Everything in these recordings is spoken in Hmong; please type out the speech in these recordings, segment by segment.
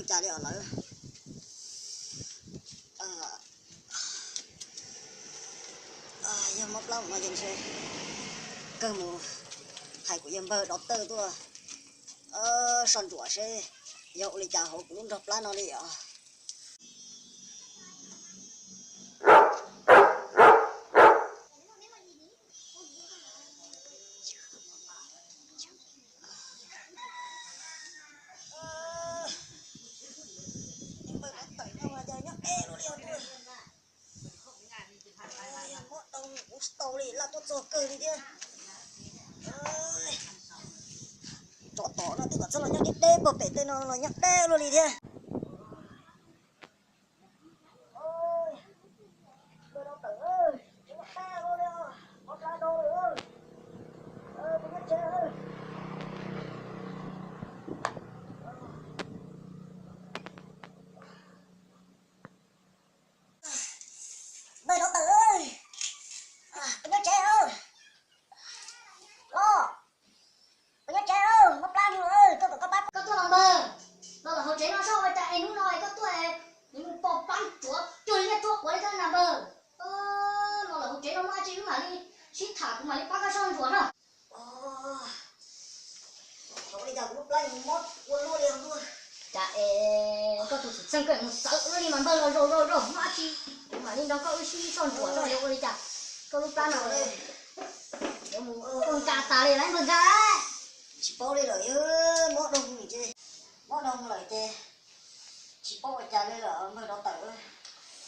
Cas li os lawv. Yog mob plab no ces ntshe kawg mus hais kuv yawg npawg dov tawj tuaj soj ntsuam seb yog ua li cas hauv kuv lub nrog plab no li os. Mob doo kuv tsis tau li, laj tuaj txog kawg li thiab. Tsov tom no twb kom txhob los nyob deb deb puag pem tej no los nyob deb luaj li thiab. Npawg Dov Tawm, kuv nyob tsev. Los, kuv nyob tsev, mob plab lawm, koj kom koj pab koj tuaj los npawg. Los hauv tsev no soj ua cas es hnub no es koj tuaj es mus pom plab ntsuav cuag li liaj tsuab quav li thiab na npawg. Los hauv tsev no muaj dab tsi wb mam li sib tham kuv mam li pab koj soj ntsuam na. Ua li cas kuv lub plab mob ua luaj li os. Cas es koj tus xwm txheej koj mus txawv ua luaj li mas npawg los zaum zaum zaum muaj dab tsi kuv mam li nrog koj wb sib soj ntsuam soj yuav ua li cas. Koj lub plab no yuav mus ua nka tas li lawm npawg nka. Tsis paub li lawm, mob doo ces, mob doo lawm ces tsis paub ua cas li lawm npawg Dov Tawm.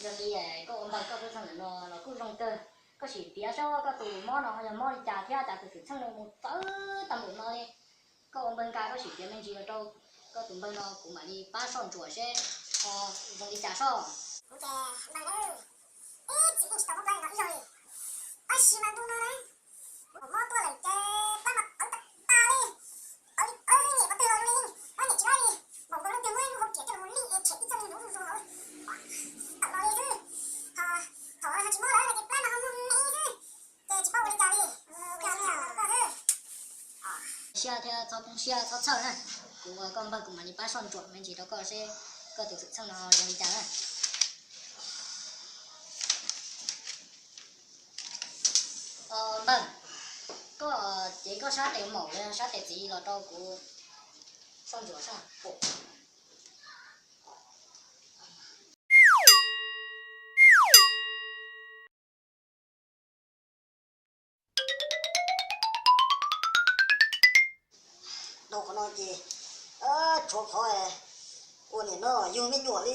Yog li koj ua npawg koj tuaj txog ntawm no los kuj zoo kawg. Koj sim piav saib koj tus mob no ho yog mob li cas thiab cas tus xwm txheej no mus txawv tag npaum no li. Koj ua npawg nka koj sim piav me ntsis los rau koj tus npawg no kuv mam li pab soj ntsuam seb ho zoo li cas soj. Kuv ces npawg na, ib txwm yeej tsis tau mob plab li no ib zaug li. Tab sis mas ntu no na, kuv mob tuaj lawm ces plab mas tawv tas tas li. Tawv li tawv xwb, nyem qhov twg los zoo li, mob nyem tsis laib li. Npaum nkaus leej twg muab ib lub hauv riam coj los mus lij es tshem ib txoj me hnuv zoo zoo hauv tawm los li xwb. Thaum no yog tsis mob lawm no ces plab mas ho muag me xwb. Ces tsis paub ua li cas li. Cia li koj xwb. Siab thiab txhob poob siab txhob txhawj na. Kuv ua koj npawg kuv mam li pab soj ntsuam me ntsis rau koj seb koj tus xwm txheej no zoo li cas na. Npawg, koj cev koj sab tes maum los sab tes txiv los rau kuv soj ntsuam soj. Dhau qhov no ces tshuav qhov ua niam no yug me nyuam li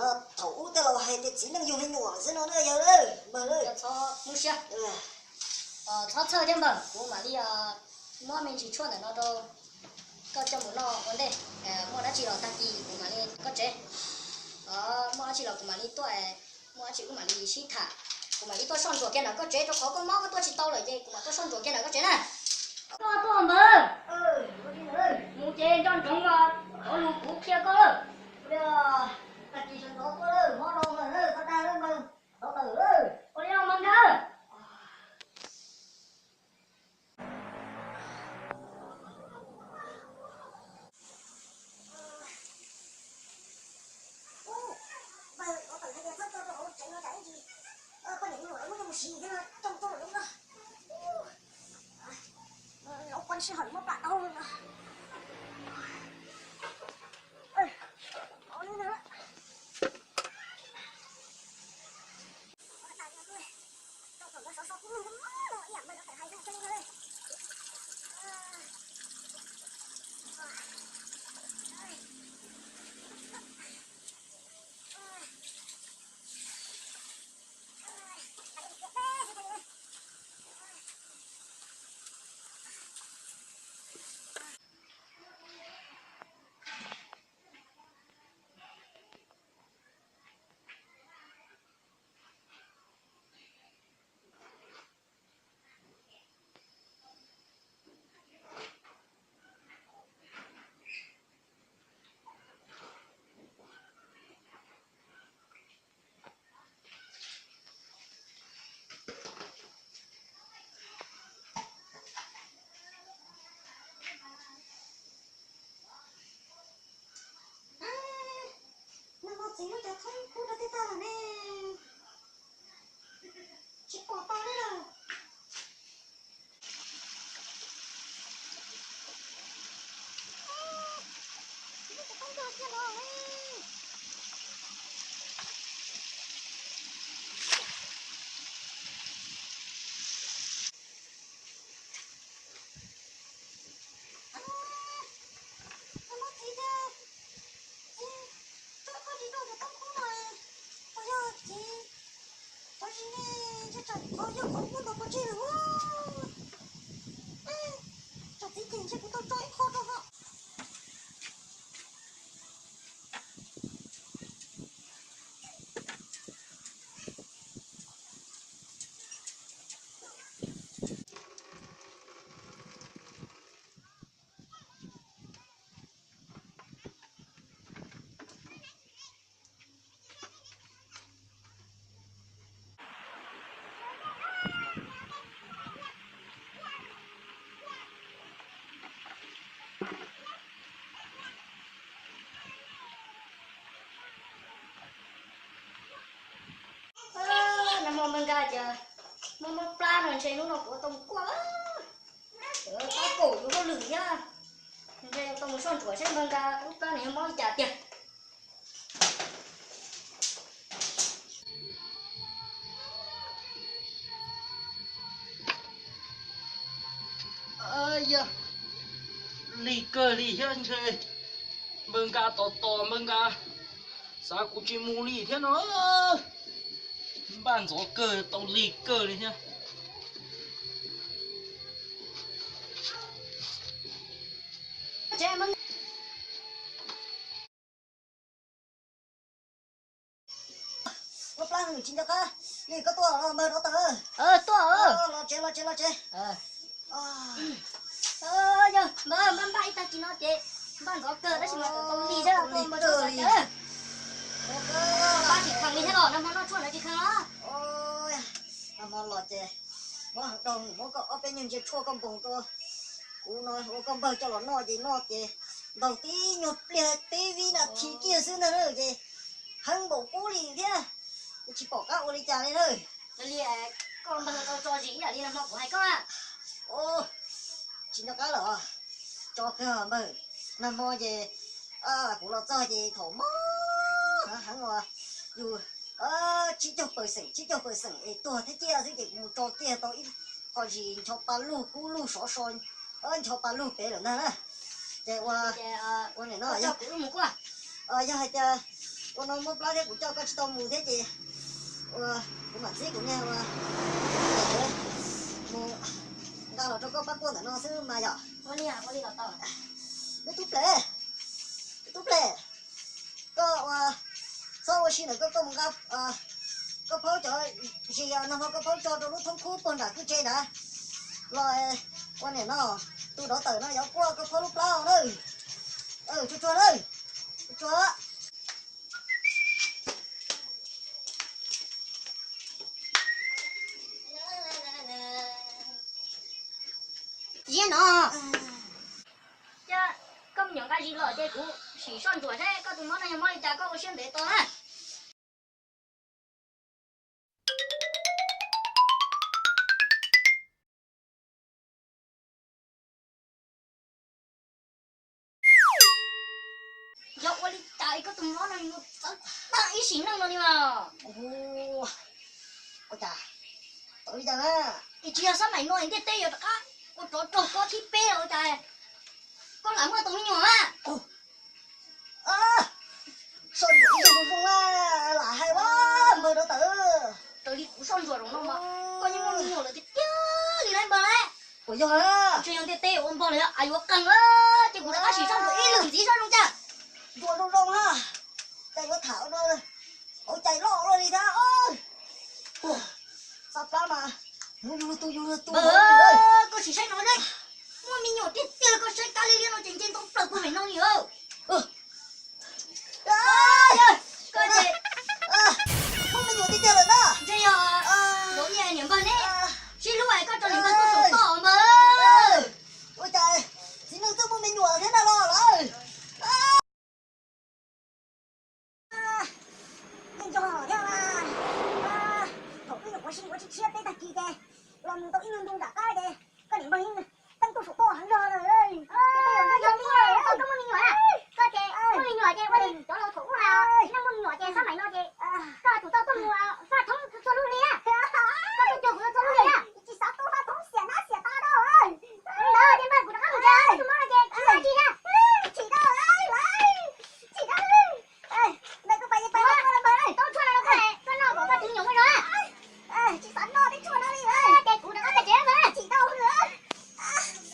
no, thaum ub tej laus hais tias txiv neej yug me nyuam xwb no na yawg npawg. Txhob txhawj thiab npawg, kuv mam li muab me ntsis tshuaj ntawm no rau koj coj mus noj ua ntej. Muaj dab tsi los tag kis kuv mam li koj tsev. Muaj dab tsi los kuv mam li tuaj, muaj dab tsi wb mam li sib tham. Kuv mam li tuaj soj ntsuam kiag ntawm koj tsev rau qhov koj mob koj tuaj tsis tau lawm ces kuv mam tuaj soj ntsuam kiag ntawm koj tsev na. Koj tuaj npawg, mus ces nco ntsoov cov lus kuv qhia koj lawm. Tag kis sawv ntxov tuaj lawm, mob no lawm, txhob dag lawm npawg, tov tawm lawm. Ua li os npawg nkawd. Npawg, tau tawm hais tias txhob coj rau hauv tsev no tsam ib ntsis poj niam me nyuam lawv muab coj mus siv thiab no coj mus rau lawm no. Lawv poj sij hawm mob plam tau no. Txiv lub cov thoob kub rau tej tag lawm ne, tsis pom tau li lawm. Txiv lub cov thoob kub kiag los ne. Muab txiv tiag, txiv, txhob kho tsis tau cov thoob kub no, puas yog txiv cov zis ne, ntshe tsam qhov yog qhov muaj ntau pov tseg lawm. Tsam txiv cem ntshe kuv tau tso ib qho rau hos. Nag hmo npawg Nkaj tias mob mob plab no ntshe hnub no kuv tau mus kuaj, plab kaum yus hauj lwm thiab. Ntshe tau mus soj ntsuam saib npawg Nkaj lub plab nws yuav mob li cas tiag. Yog lig kawg li thiab ntshe npawg Nkaj tos tos npawg Nkaj xav kuv tsis mus li thiab no. Npaj ntxov kawg tau lig kawg li thiab. Ua plab nws tsis nco qab li, koj tuaj los npawg Dov Tawm? Tuaj. Los tsev los tsev los tsev. Yog npawg npaj npaj ib tag kis no ces npaj ntxov kawg tab sis mas tau lig thiab, tau npawg tsis kheev li thiab los nag hmo noj tshuaj ntawd tsis kheev los. Nag hmo los ces muab heev dog, muab koj ob peb nyuag ntsia tshuaj koj npoog rau kuv no ua koj npawg coj los noj ces noj ces ntaug tib nyuag pliag tib vib nas this kiag xwb ntag na ces heev npaum kub li thiab, tsis pom qab ua li cas li na. Li koj npawg tau tso zis ib yam li nag hmo kuv hais koj. Tsis nco qab lawm, tso kawg npawg. Nag hmo ces kuv los txog ces thaum mob heev uas yus tsib caug pawg xeem tsib caug pawg xeem es tuag thiab ciaj xwb ces kuv mus tso kiag tau ib qho zis ncho pa lug kub lug sov so, ncho pa lug pem lawm ntag na. Ces ua, ua nim no yog hais tias ua no mob plab thiab kuv coj koj tsis tau mus thiab ces ua kuv mam txib kuv niag ua mus nqa los rau koj pab kuaj ntawm no xwb mas yom. Lub tub ples, lub tub ples, koj ua txhob ua si ntawm koj, koj mus nqa koj phaub cov zis nag hmo koj phaub tso rau lub thoob khub puag nram kwj tse nrad los ua nim no. Tus Dov Tawm no yuav kuaj koj phaub lub plab na. Tsuag tsuag na, tsuag tsuag. Ziab no, koj me nyuam nqa zis los ces kuv sim soj ntsuam saib koj tus mob no yog mob li cas koj ua siab ntev tau na. Yog ua li cas koj tus mob no mus txawv tag ib sim neej no li mas? Ua cas tau li cas na? Es tsis yog xab maim no ntiaj teb yuav rov qab ua rov raug kob thib peb los ua cas koj lam muaj tus me nyuam na? Soj ntsuam ib zaug zoo zoo na, lam hais ua npawg Dov Tawm. Raws li kuv soj ntsuam zaum no mas koj yeej muaj me nyuam lawm tiag tiag li na npawg na. Puas yog? Tsis yog ntiaj teb ua npog los yog a yuav qeeg, ces kuv rov qab sim soj ntsuam ib lwm ntxiv saib zoo cas. Ntsuam zoo zoo na, cas yuav tham ua hauv cai loj luaj li thiab. Txoj plab mas hnub yug luag tu yug luag tu.